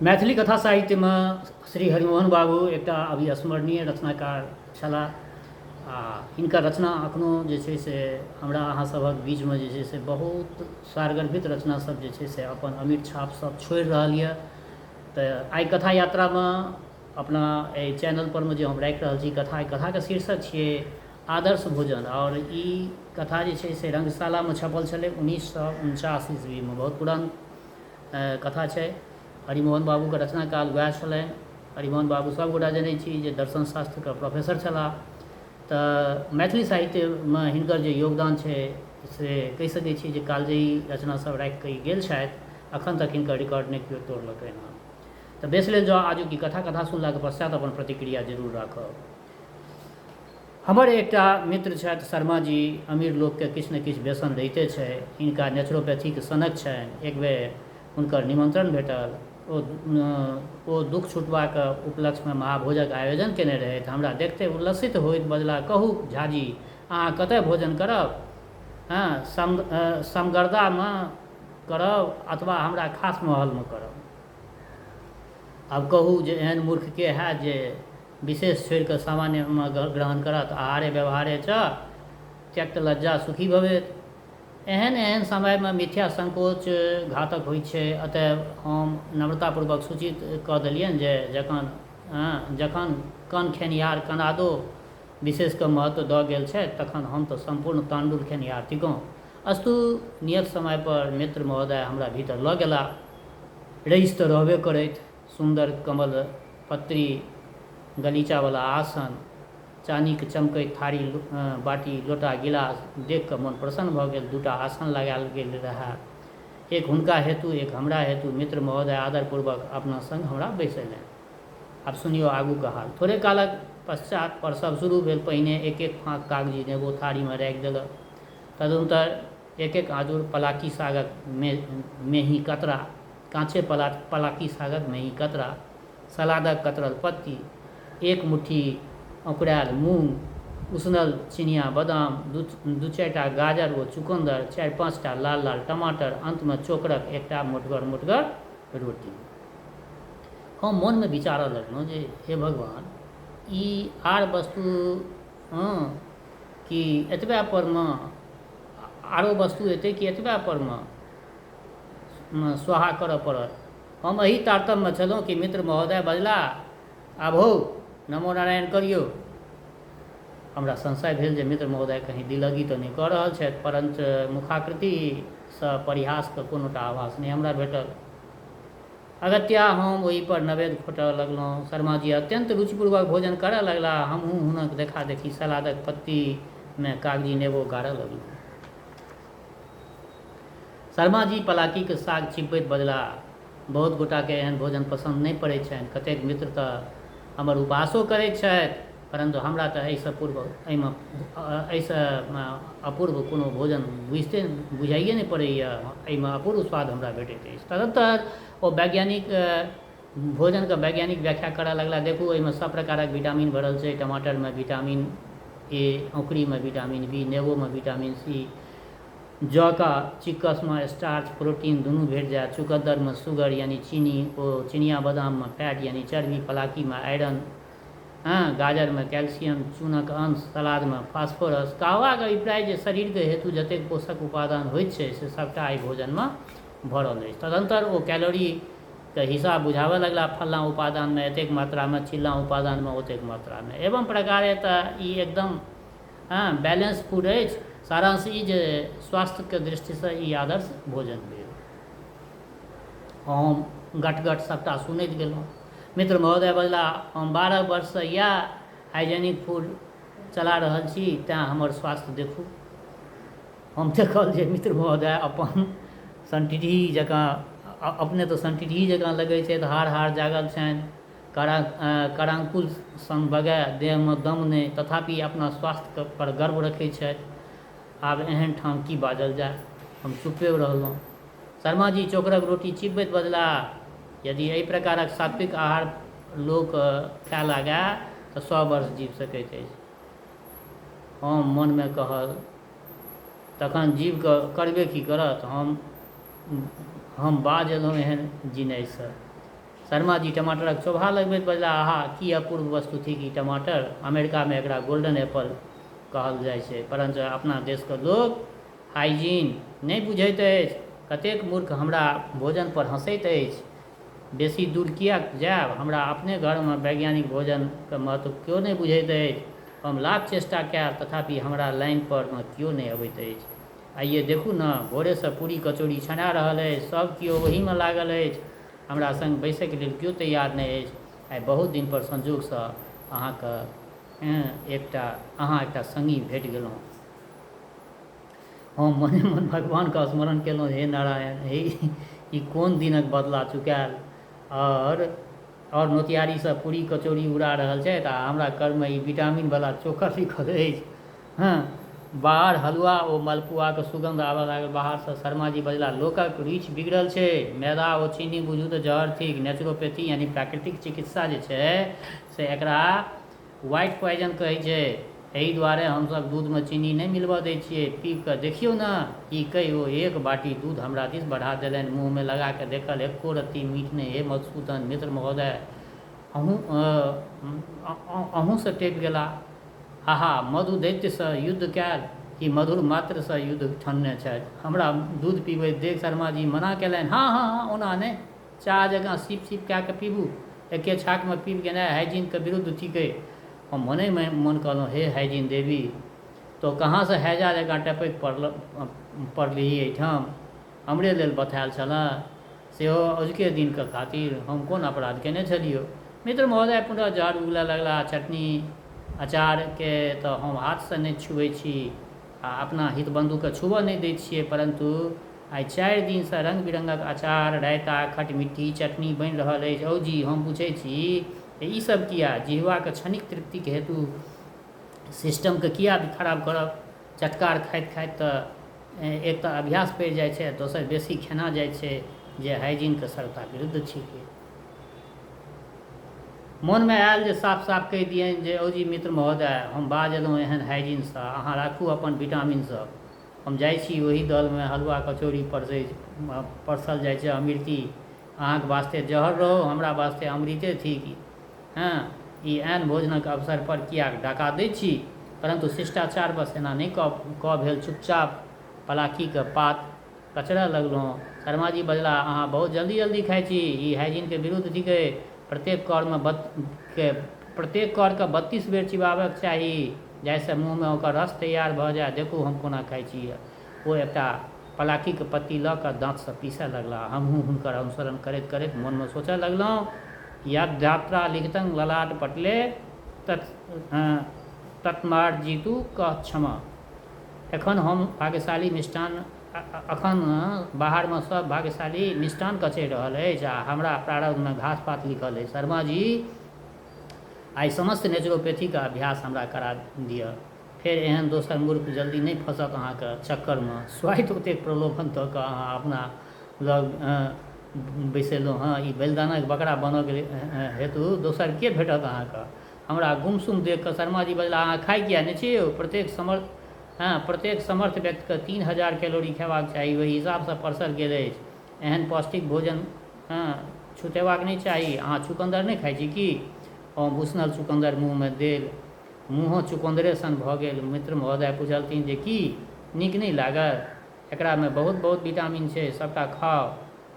मैथिली कथा साहित्यमे श्री हरिमोहन बाबू एकटा अविस्मरणीय रचनाकार छलाह आ हिनकर रचना एखनो जे छै से हमरा अहाँ सभक बीचमे जे छै से बहुत सारगर्भित रचनासभ जे छै से अपन अमिट छापसभ छोड़ि रहल यए। तऽ आइ कथा यात्रामे अपना एहि चैनलपर मे जे हम राखि रहल छी कथा, एहि कथाके शीर्षक छियै आदर्श भोजन। आओर ई कथा जे छै से रङ्गशालामे छपल छलै 1949 ईस्वीमे, बहुत पुरान कथा छै। हरिमोहन बाबूके रचनाकाल वएह छलनि। हरिमोहन बाबू सभगोटा जनै छी जे दर्शन शास्त्रके प्रोफेसर छलाह। तऽ मैथिली साहित्यमे हिनकर जे योगदान छै से कहि सकै छी जे कालजयी रचनासभ राखिकऽ ई गेल छथि, एखन तक हिनकर रिकॉर्ड नहि केओ तोड़लकनि हँ। तऽ बेस लेल जँ आजुक ई कथा, कथा सुनलाके पश्चात अपन प्रतिक्रिया जरूर राखब। हमर एकटा मित्र छथि शर्मा जी, अमीर लोकके किछु ने किछु व्यसन रहिते छै। हिनका नेचुरोपैथीक सनक छनि। एक बेर हुनकर निमंत्रण भेटल। ओ ओ दुख छुटबाक उपलक्ष्यमे महाभोजक आयोजन केने रहथि। हमरा देखिते उल्लसित होइत बजलाह, कहू झाजी, अहाँ कतय भोजन करब? हँ, समगर्दामे करब अथवा हमरा खास महलमे करब? आब कहू जे एहन मूर्ख के हैत जे विशेष छोड़ि कऽ सामान्यमे ग्रहण करत? आहारे व्यवहारे च त्यक्त लज्जा सुखी भवेत। एहन एहन समयमे मिथ्या संकोच घातक होइत छै। अतएव हम नम्रतापूर्वक सूचित कऽ देलियनि जे जखन जखन कन खेनिहार कनादो विशेषके महत्व दऽ गेल छथि तखन हम तऽ सम्पूर्ण ताण्डुल खेनिहार थिकहुँ। अस्तु, नियत समयपर मित्र महोदय हमरा भीतर लऽ गेलाह। रईस तऽ रहबे करथि। सुन्दर कमल पत्री गलीचावला आसन, चानीक चमकैत थारी, बाटी, लोटा, गिलास देखि कऽ मोन प्रसन्न भऽ गेल। दूटा आसन लगायल गेल रहए। एक हुनका हेतु, एक हमरा हेतु। मित्र महोदय आदरपूर्वक अपना संग हमरा बैसेलनि। आब सुनियौ आगूक हाल। थोड़े कालक पश्चात परसब शुरू भेल। पहिने एक-एक फाँक कागजी नेबो थारीमे राखि देलक। तदुत्तर एक-एक आँजुर पलाकी सागक मेही कतरा, काँचे पलाकी सागक मेही कतरा, सलादक कतरल पत्ती, एक मुट्ठी औंकुरायल मूँग, उसनल चिनिया बदाम, दू-चारिटा गाजर ओ चुकन्दर, चारि-पाँचटा लाल-लाल टमाटर, अन्तमे चोकरक एकटा मोटगर-मोटगर रोटी। हम मोनमे विचारऽ लगलहुँ जे हे भगवान, ई आर वस्तु हँ कि एतबे परमे आरो वस्तु एतै कि एतबे परमे स्वाहा करऽ पड़त? हम एही तारतम्यमे छलहुँ कि मित्र महोदय बजलाह, आब हौ, नमो नारायण करियौ। हमरा संशय भेल जे मित्र महोदय कहीं दिल्लगी तऽ नहि कऽ रहल छथि, परञ्च मुखाकृतिसँ परिहासके कोनोटा आभास नहि हमरा भेटल। अगत्या हम ओहिपर नवेद खोंटऽ लगलहुँ। शर्माजी अत्यन्त रुचिपूर्वक भोजन करऽ लगलाह। हमहूँ हुनक देखा-देखी सलादक पत्तीमे कागजी नेबो गाड़ऽ लगलहुँ। शर्माजी पलाकीक साग चिबबैत बजलाह, बहुत गोटाकेँ एहन भोजन पसन्द नहि पड़ैत छनि। कतेक मित्र तँ हमर उपहासो करैत छथि, परन्तु हमरा तँ एहिसँ पूर्व एहिमे एहिसँ अपूर्व कोनो भोजन बुझिते बुझाइए नहि पड़ैए। एहिमे अपूर्व स्वाद हमरा भेटैत अछि। तदन्तर ओ वैज्ञानिक भोजनके वैज्ञानिक व्याख्या करऽ लगलाह, देखू, एहिमे सभ प्रकारक विटामिन भरल छै। टमाटरमे विटामिन ए, औंकरीमे विटामिन बी, नेबोमे विटामिन सी, जौका चिक्कसमे स्टार्च, प्रोटीन दुनू भेट जायत, चुकन्दरमे शुगर यानी चीनी ओ चिनिया बदाममे फैट यानी चर्बी, पलाकीमे आयरन, हँ, गाजरमे कैल्शियम, चूनक अंश, सलादमे फास्फोरस। कहबाक अभिप्राय जे शरीरके हेतु जतेक पोषक उपादान होइत छै से सभटा एहि भोजनमे भरल अछि। तदन्तर ओ कैलोरीके हिसाब बुझाबय लगलाह, फल्लाँ उपादानमे एतेक मात्रामे, चिल्लाँ उपादानमे ओतेक मात्रामे। एवं प्रकारे तऽ ई एकदम हँ बैलेंस फूड अछि। सारांश ई जे स्वास्थ्यके दृष्टिसँ ई आदर्श भोजन भेल। हम गट-गट सभटा सुनैत गेलहुँ। मित्र महोदय बजलाह, हम 12 वर्षसँ इएह हाइजेनिक फूड चला रहल छी, तेँ हमर स्वास्थ्य देखू। हम देखल जे मित्र महोदय अपन सनटिटही जकाँ, अपने तऽ सनटिटही जकाँ लगै छथि, हाड़-हाड़ जागल छनि, करांकुल सन बगए, देहमे दम नहि, तथापि अपना स्वास्थ्य पर गर्व रखैत छथि। आब एहन ठाम की बाजल जाय? हम चुप्पे रहलहुँ। शर्माजी चोकरक रोटी चिबबैत बजलाह, यदि एहि प्रकारक सात्विक आहार लोक खाय लागय तऽ 100 वर्ष जीबि सकैत अछि। हम मोनमे कहल, तखन जीबि कऽ करबे की करत? हम बाज एलहुँ एहन जिनाइसँ। शर्माजी टमाटरक चोभा लगबैत बजलाह, आहा, की अपूर्व वस्तु थिक ई टमाटर! अमेरिकामे एकरा गोल्डन एप्पल कहल जाइ छै। परंच अपना देशक लोक हाइजीन नहि बुझैत अछि। कतेक मूर्ख हमरा भोजन पर हँसैत अछि। बेसी दूर किएक जायब, हमरा अपने घरमे वैज्ञानिक भोजनक महत्व केओ नहि बुझैत अछि। हम लाख चेष्टा कयल तथापि हमरा लाइन पर मे केओ नहि अबैत अछि। आइये देखू ने, भोरेसँ पूरी-कचौड़ी छना रहल अछि। सभ केओ ओहीमे लागल अछि। हमरा संग बैसैक लेल केओ तैयार नहि अछि। आइ बहुत दिन पर संजोगसँ अहाँक एकटा अहाँ एकटा संगी भेटि गेलहुँ। हम मने-मन भगवानके स्मरण केलहुँ, हे नारायण, हे ई कोन दिनक बदला चुकायल आओर आओर नोतिहारीसँ पूरी कचौड़ी उड़ा रहल छथि आ हमरा कर्ममे ई विटामिनवला चोकर लिखल अछि। हँ, बाहर हलुआ ओ मलपुआक सुगन्ध आबऽ लागल। बाहरसँ शर्माजी बजलाह, लोकक रुचि बिगड़ल छै। मैदा ओ चीनी बुझू तऽ जहर थिक। नेचुरोपैथी यानी प्राकृतिक चिकित्सा जे छै से एकरा व्हाइट पॉइजन कहै छै। एहि दुआरे हमसभ दूधमे चीनी नहि मिलबऽ दै छियै। पीबि कऽ देखियौ ने। ई कहि ओ एक बाटी दूध हमरा दिस बढ़ा देलनि। मुँहमे लगा कऽ देखल, एक्को रत्ती मीठ नहि। हे मधुसूदन मित्र महोदय, अहूँ अहूँसँ टपि गेलाह। आहा, मधु दैत्यसँ युद्ध कयल कि मधुर मात्रसँ युद्ध ठनने छथि। हमरा दूध पीबैत देखि शर्माजी मना कयलनि, हँ, हँ, हँ, ओना नहि। चाह जकाँ सिप-सिप कए कऽ पीबू। एके छाकमे पीबि गेनाइ हाइजीनक विरुद्ध थिकै। हम मोनहि मोन कहलहुँ, हे हाइजीन देवी! तोँ कहाँसँ हैजा जकाँ टपकि पड़लीही एहिठाम? हमरे लेल बथायल छलह? सेहो अजुके दिनक खातिर? हम कोन अपराध कयने छलियौ? मित्र महोदय पुनः जहर उगलऽ लगलाह, चटनी, अँचारकेँ तँ हम हाथसँ नहि छुबैत छी आ अपना हित-बन्धुकेँ छूबऽ नहि दैत छिऐ, परन्तु आइ चारि दिनसँ रंग-बिरंगक अँचार, रायता, खटमिट्ठी, चटनी बनि रहल अछि। औजी, हम पुछैत छी जे ई सभ किएक? जिह्वाक क्षणिक तृप्तिक हेतु सिस्टमकेँ किएक खराब करब? चटकार खाइत-खाइत तँ एक तँ अभ्यास पड़ि जाइ छै आ दोसर बेसी खेना जाइ छै जे हाइजीनक सर्वथा विरुद्ध छिकै। मोनमे आयल जे साफ-साफ कहि दियनि जे औजी मित्र महोदय, हम बाज एलहुँ एहन हाइजीनसँ, अहाँ राखू अपन विटामिन सभ। हम जाइ छी ओहि दलमे हलुआ कचौड़ी परसै परसल जाइ छै अमृति अहाँके वास्ते जहर रहौ हमरा वास्ते अमृते थिक हँ ई एहन भोजनक अवसरपर किएक डाका दै छी परन्तु शिष्टाचारवश एना नहि कऽ कऽ भेल चुपचाप पलाकीके पात कचरऽ लगलहुँ शर्माजी बजलाह अहाँ बहुत जल्दी जल्दी खाइ छी ई हाइजीनके विरुद्ध थिकै प्रत्येक करमे बत के प्रत्येक करके 32 बेर चिबाबक चाही जाहिसँ मुँहमे ओकर रस तैयार भऽ जाय। देखू हम कोना खाइ छी। ओ एकटा पलाकीक पत्ती लऽ कऽ दाँतसँ पीसय लगलाह। हमहूँ हुनकर अनुसरण करैत-करैत मोनमे सोचय लगलहुँ, यद्यात्रा लिखितं ललाट पटले तत् तत्मार्जितु कः क्षमः। एखन हम भाग्यशाली मिष्टान्न एखन बाहरमे सभ भाग्यशाली मिष्टान्न कचरि रहल अछि आ हमरा प्रारब्धमे घास-पात लिखल अछि। शर्माजी! आइ समस्त नेचुरोपैथीक अभ्यास हमरा करा दिअ। फेर एहन दोसर मूर्ख जल्दी नहि फँसत अहाँक चक्करमे। स्वाइत ओतेक प्रलोभन दऽ कऽ अहाँ अपना लग बैसेलहुँ हँ। ई बलिदानक बकरा बनऽक हेतु दोसर के भेटत अहाँकेँ? हमरा गुमसुम देखि कऽ शर्माजी बजलाह, अहाँ खाइ किएक नहि छी यौ? प्रत्येक समर्थ हँ, प्रत्येक समर्थ व्यक्तिकेँ 3000 कैलोरी खयबाक चाही। ओहि हिसाबसँ परसल गेल अछि। एहन पौष्टिक भोजन हँ छुटेबाक नहि चाही। अहाँ चुकन्दर नहि खाइ छी की? हम उसनल चुकन्दर मुँहमे देल। मुँहो चुकन्दरे सन भऽ गेल। मित्र महोदय पुछलथिन जे की? नीक नहि लागल? एकरामे बहुत-बहुत विटामिन छै। सभटा खाउ।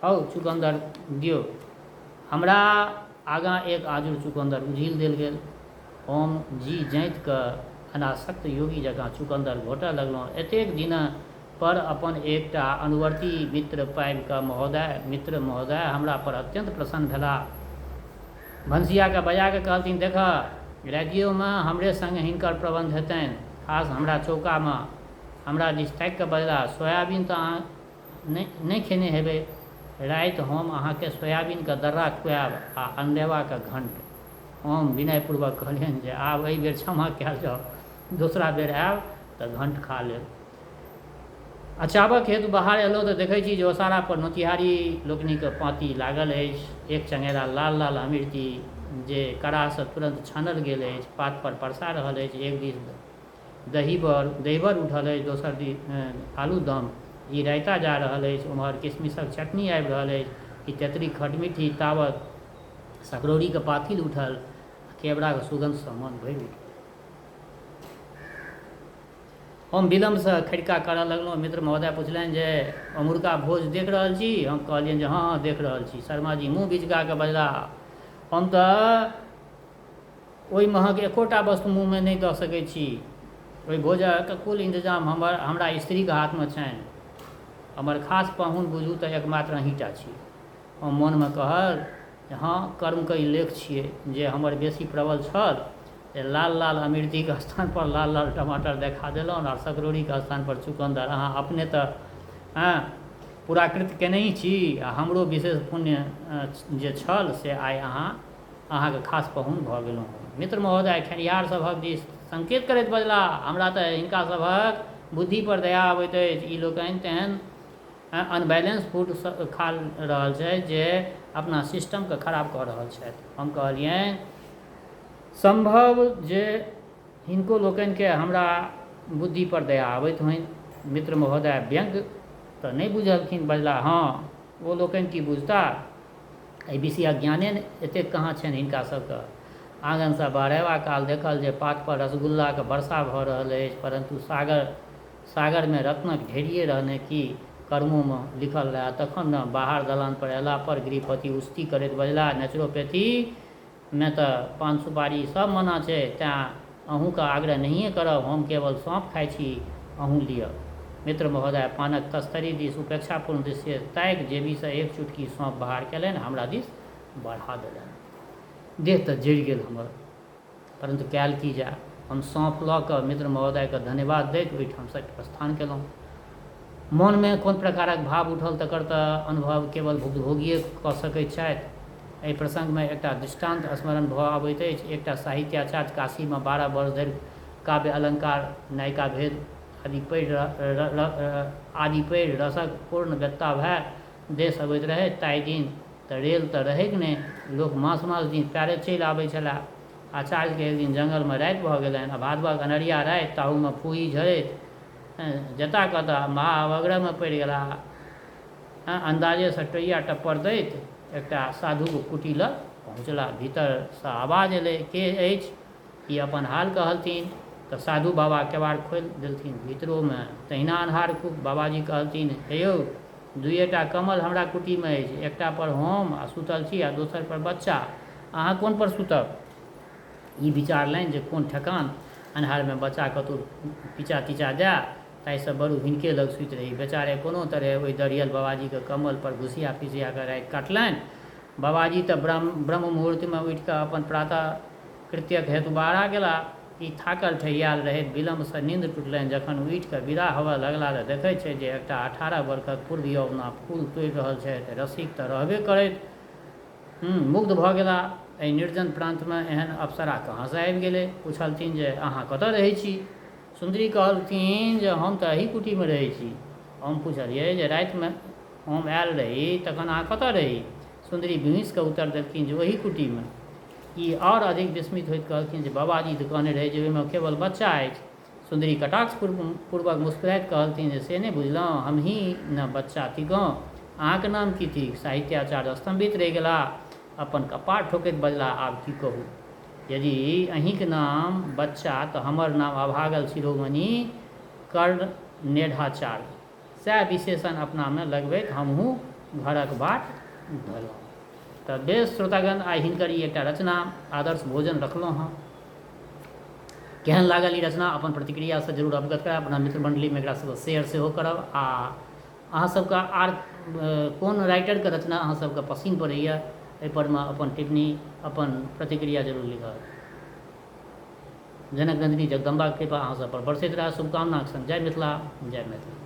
हौ, चुकन्दर दियौ। हमरा आगाँ एक आँजुर चुकन्दर उझील देल गेल। हम जी जाँति कऽ अनासक्त योगी जकाँ चुकन्दर घोंटऽ लगलहुँ। एतेक दिन पर अपन एकटा अनुवर्ती मित्र पाबि कऽ महोदय मित्र महोदय हमरा पर अत्यन्त प्रसन्न भेलाह। भनसियाकेँ बजा कऽ कहलथिन, देखह, रातियोमे हमरे संग हिनकर प्रबन्ध हेतनि, खास हमरा चौकामे। हमरा दिस ताकि कऽ बजलाह, सोयाबीन तँ अहाँ नहि खेने हेबै। राति हम अहाँकेँ सोयाबीनक दर्रा खुआयब आ अनरेबाक घंट। हम विनयपूर्वक कहलियनि जे आब एहि बेर क्षमा कयल जाउ, दोसरा बेर आयब तँ घंट खा लेब। अचाबक हेतु बाहर अयलहुँ तँ देखैत छी जे ओसारापर नोतिहारी लोकनिक पाँती लागल अछि। एक चङेरा लाल-लाल अमृति जे कड़ाहसँ तुरन्त छानल गेल अछि, पातपर परसा रहल अछि। एक दिस दहीबर दहीबर उठल अछि, दोसर दिस आलूदम। ई रायता जा रहल अछि, ओम्हर किशमिशक चटनी आबि रहल अछि कि तेतरिक खटमिट्ठी। तावत सकरौड़ीक पाथिल उठल आ केवड़ाक सुगन्धसँ मन भरि उठल। हम विलम्बसँ खड़िका करऽ लगलहुँ। मित्र महोदय पुछलनि जे अमुरका भोज देख रहल छी? हम कहलियनि जे हँ हँ देख रहल छी। शर्माजी मुँह बिचका कऽ बजलाह, हम तऽ ओहि महक एकोटा वस्तु मुँहमे नहि दऽ सकैत छी। ओहि भोजक कुल इन्तजाम हमर हमरा स्त्रीक हाथमे छनि। हमर खास पाहुन बुझू तऽ एकमात्र अहींटा छी। हम मोनमे कहल जे हँ कर्मके ई लेख छियै जे हमर बेसी प्रबल छल जे लाल लाल अमृतिके स्थानपर लाल लाल टमाटर देखा देलहुँ आओर सकरौड़ीके स्थानपर चुकन्दर। अहाँ अपने तऽ हँ पुराकृत केनहि छी आ हमरो विशेष पुण्य जे छल से आइ अहाँ अहाँके खास पाहुन भऽ गेलहुँ। मित्र महोदय खेनिहार सभक दिस संकेत करैत बजलाह, हमरा तऽ हिनका सभक बुद्धिपर दया अबैत अछि। ई लोकनि तेहन अनबैलेंस फूड खा रहल छथि जे अपना सिस्टमके खराब कऽ रहल छथि। हम कहलियनि, सम्भव जे हिनको लोकनिकेँ हमरा बुद्धिपर दया अबैत होइन। मित्र महोदय व्यंग्य तऽ नहि बुझलखिन, बजलाह, हँ, ओ लोकनि की बुझताह? एहि विषयक ज्ञाने एतेक कहाँ छनि हिनका सभकेँ। आङनसँ बहरेबा काल देखल जे पातपर रसगुल्लाक वर्षा भऽ रहल अछि, परन्तु सागर सागरमे रत्नक ढेरिए रहने की कर्मोमे लिखल रहए तखन ने। बाहर दलानपर अयलापर गृहपति उचती करैत बजलाह, नेचुरोपैथीमे तँ पान सुपारी सभ मना छै, तेँ अहूँकेँ आग्रह नहिए करब। हम केवल सौंफ खाइ छी, अहूँ लिअ। मित्र महोदय पानक तस्तरी दिस उपेक्षापूर्ण दृष्टिएँ ताकि जेबीसँ एक चुटकी सौंफ बहार कयलनि, हमरा दिस बढ़ा देलनि। देह तँ जरि गेल हमर। परन्तु कयल की जाय? हम सौंफ लऽ कऽ मित्र महोदयकेँ धन्यवाद दैत ओहिठामसँ प्रस्थान कयलहुँ। मोनमे कोन प्रकारक भाव उठल तकर तँ अनुभव केवल भुक्तभोगिए कऽ सकैत छथि। एहि प्रसंगमे एकटा दृष्टान्त स्मरण भऽ अबैत अछि। एकटा साहित्याचार्य काशीमे 12 वर्ष धरि काव्य, अलंकार, नायिका भेद आदि पढ़ि आदि पढ़ि रसक पूर्ण वेत्ता भए देश अबैत रहथि। ताहि दिन तँ रेल तँ रहैक नहि, लोक मास-मास दिन पएरे चलि अबैत छलाह। आचार्यकेँ एक दिन जंगलमे राति भऽ गेलनि आ भादवक अनरिया राति, ताहूमे फूही झरैत जेताह कतऽ, महाअवग्रहमे पड़ि गेलाह। अन्दाजेसँ टोइया टप्पर दैत एकटा साधुक कुटी लग पहुँचलाह। भीतरसँ आवाज एलै, के अछि? ई अपन हाल कहलथिन तँ साधु बाबा केबाड़ खोलि देलथिन। भीतरोमे तहिना अन्हार खूब। बाबाजी कहलथिन, हे यौ, दुइएटा कम्बल हमरा कुटीमे अछि। एकटा पर हम आ सूतल छी आ दोसर पर बच्चा। अहाँ कोन पर सूतब? ई विचारलनि जे कोन ठेकान, अन्हारमे बच्चा कतहु पिचा-तिचा दए, ताहिसँ बरु हिनके लग सूति रही। बेचारे कोनो तरहेँ ओहि दढ़ियल बाबाजीक कम्बल पर घुसिया-पिसिया कऽ राति काटलनि। बाबाजी तँ ब्रह्म मुहूर्तमे उठि कऽ अपन प्रातः कृत्यक हेतु बहरा गेलाह। ई थाकल ठेहियायल रहथि। विलम्बसँ निन्द टुटलनि। जखन उठि कऽ विदा होबय लगलाह तँ देखैत छथि जे एकटा 18 बरखक पूर्व यौवना फूल तोड़ि रहल छथि। रसिक तँ रहबे करथि। मुग्ध भऽ गेलाह। एहि निर्जन प्रान्तमे एहन अप्सरा कहाँसँ आबि गेलै? पुछलथिन जे अहाँ कतऽ रहै छी? सुन्दरी कहलथिन जे हम तँ एही कुटीमे रहै छी। हम पुछलियै जे रातिमे हम आयल रही तखन अहाँ कतऽ रही? सुन्दरी बिहुँसि कऽ उत्तर देलखिन जे ओही कुटीमे। ई आओर अधिक विस्मित होइत कहलखिन जे बाबाजी तऽ कहने रहै जे ओहिमे केवल बच्चा अछि। सुन्दरी कटाक्ष पूर्वक मुस्कुराइत कहलथिन जे से नहि बुझलहुँ, हमही ने बच्चा थिकहुँ। अहाँक नाम की थिक? साहित्याचार्य स्तम्भित रहि गेलाह। अपन कपार ठोकैत बजलाह, आब की कहू। यदि अहीँक नाम बच्चा तऽ हमर नाम अभागल शिरोमणि कर्णेढाचार्य। सएह विशेषण अपनामे लगबैत हमहूँ घरक बाट धयलहुँ। तऽ बेस श्रोतागण, आइ हिनकर ई एकटा रचना आदर्श भोजन रखलहुँ हँ। केहन लागल ई रचना अपन प्रतिक्रियासँ जरूर अवगत करायब। अपना मित्र मण्डलीमे एकरा सबके शेयर सेहो करब आ अहाँ सबके आर कोन राइटरके रचना अहाँ सबके पसिन पड़ैए एहिपरमे अपन टिप्पणी अपन प्रतिक्रिया जरूर लिखब। जनक नन्दिनी जगदम्बाक कृपा अहाँ सब पर बरसैत रहए शुभकामनाक संग जय मिथिला जय मैथिली।